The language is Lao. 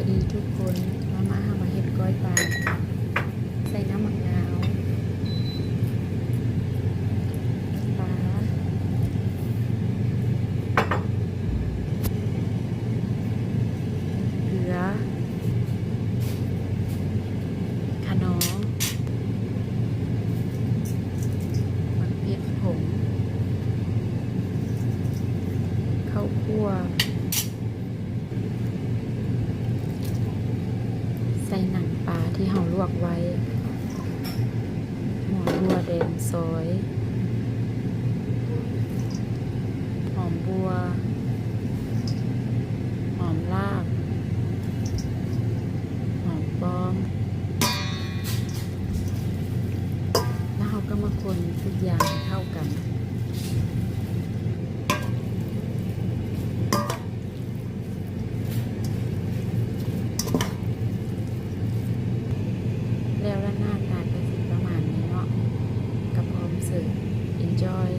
ດີທຸກຄົນ ມາ ມາ ເຮົາມາເຮັດກ້ອຍປາ ໃສ່ນ້ຳໝາກນາວ ປາ ເກືອ ຂະໜໍ ໝາກເຜັດຜົງ ເຂົ້າຂົ້ວ ໃສ່ໜັງປາທີ່ເຮົາລວກໄວ້ ຫົວບົ່ວແດງຊອຍ ຫອມບົ່ວ ຫອມລາບ ຫອມປ້ອມ ແລ້ວເຮົາກໍມາຄົນທຸກຢ່າງໃຫ້ເຂົ້າກັນ. ແລ້ວລະ ໜ້າຕາກະຊິປະມານນີ້ເນາະ ກະພ້ອມເສີບ ເອັນຈອຍ.